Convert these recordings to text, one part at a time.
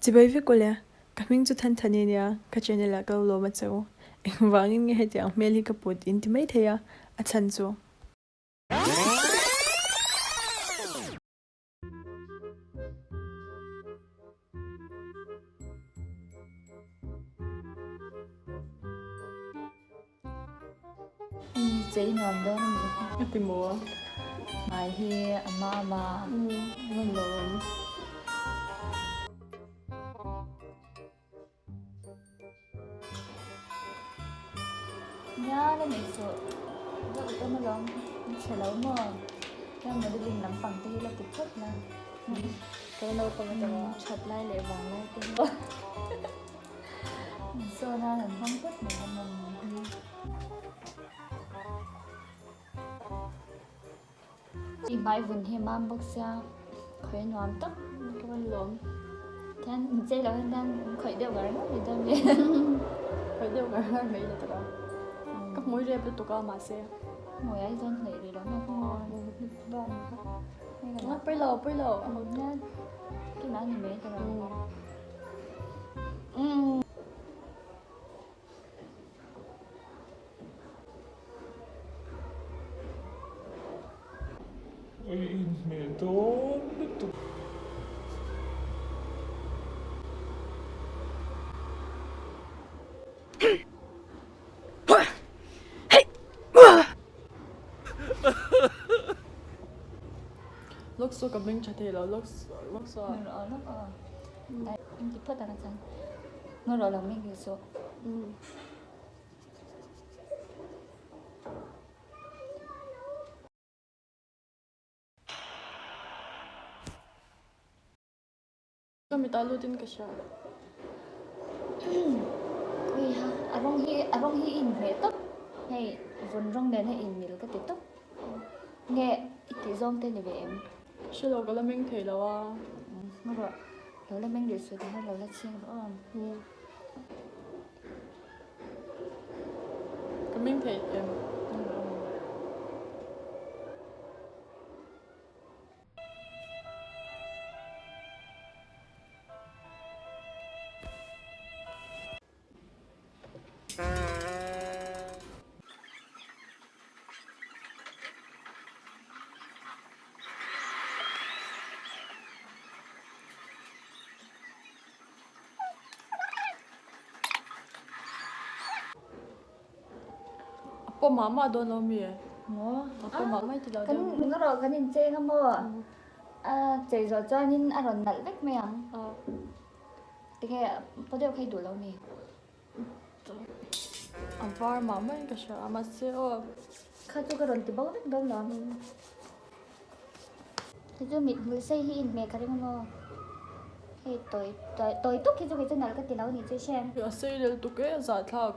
Chibai vek ule, ka hming chu Thanthani nia, ka channel ah ka lo lawm a che u. Engvangin nge hetiang hmel hi ka put in ti mai thei a, a chhan chu. Hei chei nuam dawn a nih hi. A ti maw? Hmai hi a mam a. Umm a lawm. Nia la neih suh. Ka ut awm alawm. I chhe lo maw? Heng modeling lampang te hi la ti phawt na. Ka la naupang atanga. That lai leh vang lai te hi. Sawn a han hmang phawt mai a maw ni. I hmai vun hi a mam bawk sia khawi nuam tak ka rawn lawm tian in chei loh hian khawih deuh ngar ngar mai dawn nge khawih deuh ngar ngar mai ni tak a ka hmui rep lutuk a mahse hmui ai chuan hnaih rih lo na pawi lo pawi lo tunah ni mai ta lo. Oi inhmeh dawn lutuk. Lawk chu ka beng tha thei lo lawk lawk chu a. Inti phawt ang chuan ngaw rawh lo meng hi chu. Ka mit ah lut in ka hria. Ui ha, a rawng hi a rawng hi i inhmeh tawp. Hei vun rawng nen a inmil ka ti tawp. Nge i tih zawng te ni ve em? Hre lo ka la meng thei lo a. Ngaw rawh, lo la meng rih suh tihian lo la chhing rawh aw. Ka meng thei em? A pawh mah mah dawn lo mi? Maw? A pawh mah mai ti lo Kan deuh. min rawh kan incheng a maw? A chei zawh chuanin a rawn nalh vek mai ang. Tinge paw deuh kha i duh lo mi? A var mah maiin ka hria a mahse aw. Kha chu ka rawn ti bo vek dawn lo. Hei chu mit hmul sei hi inhmeh ka ring a maw? Hei tawi tawi tuk hi chu kei chu nalh ka ti lo a nih chu hriat. A sei lel tuk e a zahthlak.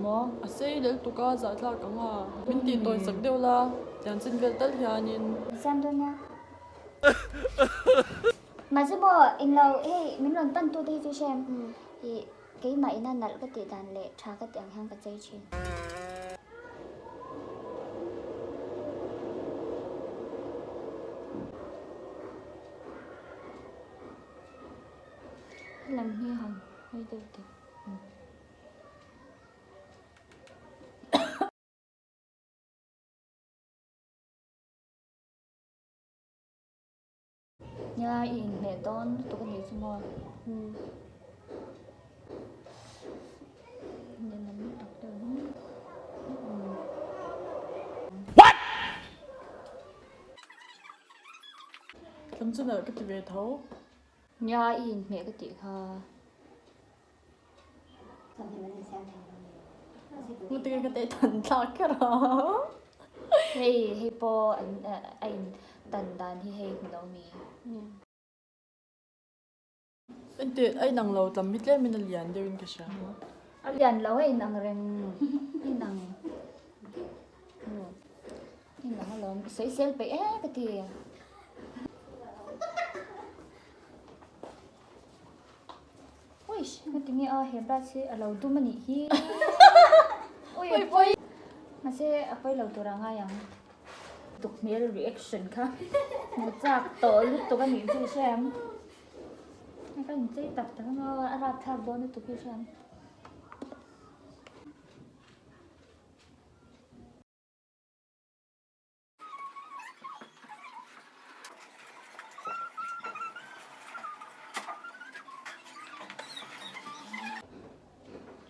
Maw? A sei lel tuk a zahthlak ang a. Min tih tawi sak deuh la tiang chin vel tal hianin. Siam dawn nia. Mahse maw englo hei min rawn pan tu te hi chu hriat. Ih keimah ina nalh ka tih dan leh tha ka tih ang hian ka chei thin. Lam hi han hawi deuh teh. Nia i inhmeh dawn lutuk a nih chu maw. Ninawm lutuk deuh hi. Tlem chu nalh ka ti ve tho. Nia i inhmeh ka tih kha. Ngati ka teh tan thlak kher a. Hei hei pawh an a in tan dan hi hei hmu lo mi. Engti a inang lo tlam hi tlem in a lian deuh in ka hria. A lian lo a inang reng a inang inang alawm sawisel peih e ka ti. Uish ngati nge a he brush hi a lo dum a nih hi ui a pawi mahse a pawi lo tur a ngai ang tuk hmel reaction kha hmu chak tawh lutuk a nih chu hre ang. Ka inchei tak tak anga a rapthlak dawn lutuk hi hriat.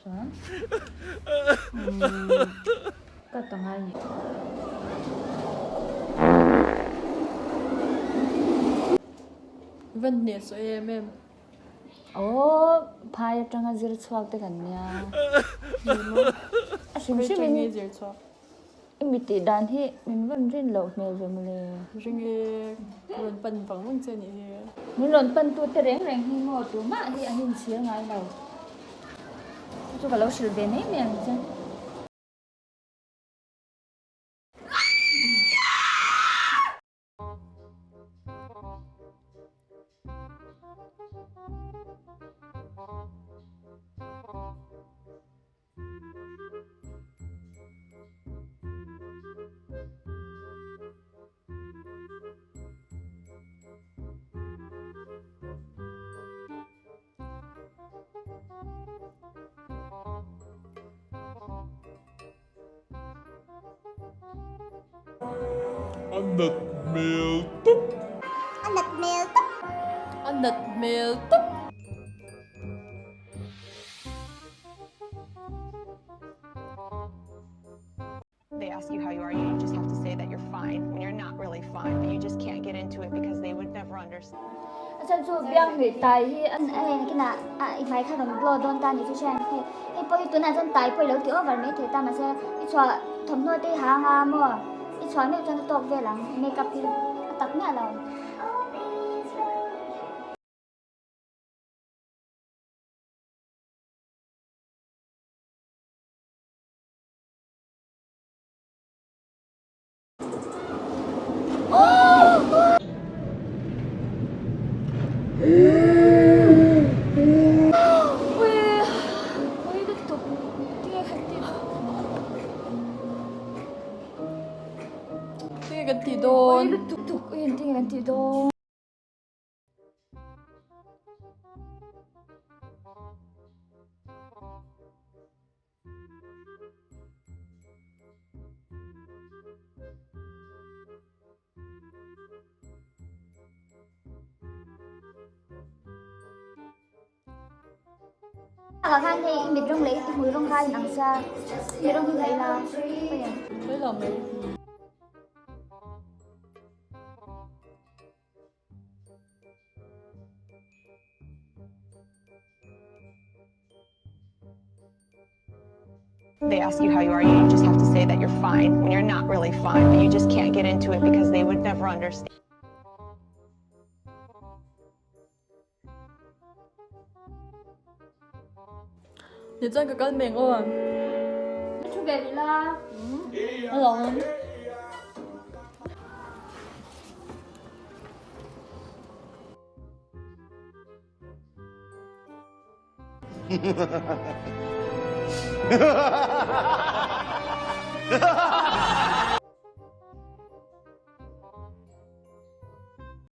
Chuan ka ta ngai ni. Van hneh sawi em em. Aw phai atanga zir chhuak te kan nia. A hrim hrim in. Zir chhuak. I mi tih dan hi min rawn rin loh hmel ve mawle. Ring e, ka rawn pan vang vang che anih hi. Min rawn pan tu te reng reng hi maw tumah hi an inchhir ngai lo. Chu chu ka lo hrilh ve mai mai ang che. A nat hmel tawp. A nat hmel tawp. A nat hmel tawp. They ask you how you are, you just have to say that you're fine when you're not really fine, but you just can't get into it because they would never understand. A chhan chu biang hnuih tai hi a hei nakinah a i hmai kha rawn blow dawn ta ni chu hriat hei hei pawh hi tunah chuan tai pawh i lo ti over mai thei ta mahse i chhuah thawmhnaw te i ha anga maw i chhuah meuh chuan a tawk vel ang makeup hi a tak miah lo. Tinge kan tih dawn? Tinge kan tih dawn? Ah khan hei i mit rawng leh i hmui rawng kha a inang sia i mit rawng hi hnawih la Hnawih lo mai. They ask you how you are, you just have to say that you're fine when you're not really fine, but you just can't get into it because they would never understand. Ni chuan ka kal meng aw. Thu ve rih la. A lo ang.